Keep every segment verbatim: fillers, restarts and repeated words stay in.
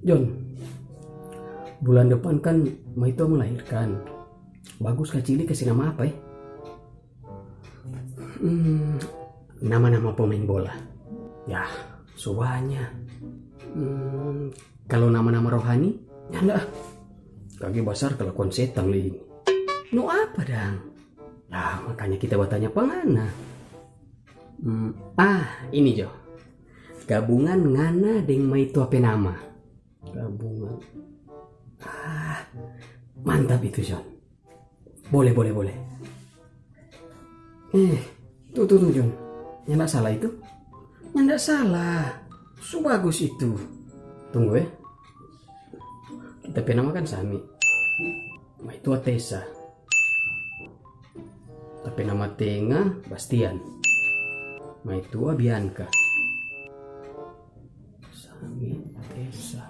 John, bulan depan kan maitua melahirkan. Bagus kacili kasi nama apa, eh? Hmm, nama-nama pemain bola. Ya, so banya. Hmm, kalau nama-nama rohani, nyanda. Kage basar kalakuan setang lei ini. No apa dang? Nah, makanya kita batanya pa ngana. Hmm, ah, ini jo. Gabungan ngana deng maitua pe nama. Gabungan. Ah, mantap itu, John. Boleh, boleh, boleh. Eh, tuh, tuh, tuh, John. Nyanda salah itu? Nyanda salah. Su bagus itu. Tunggu, eh. Kita pe nama kan sami. Maitua Tessa. Tapi nama tenga Bastian. Maitua Bianca. Sami, Tessa,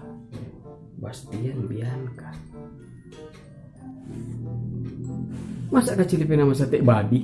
Bastian, Bianca. Masa kacili pe nama sate babi?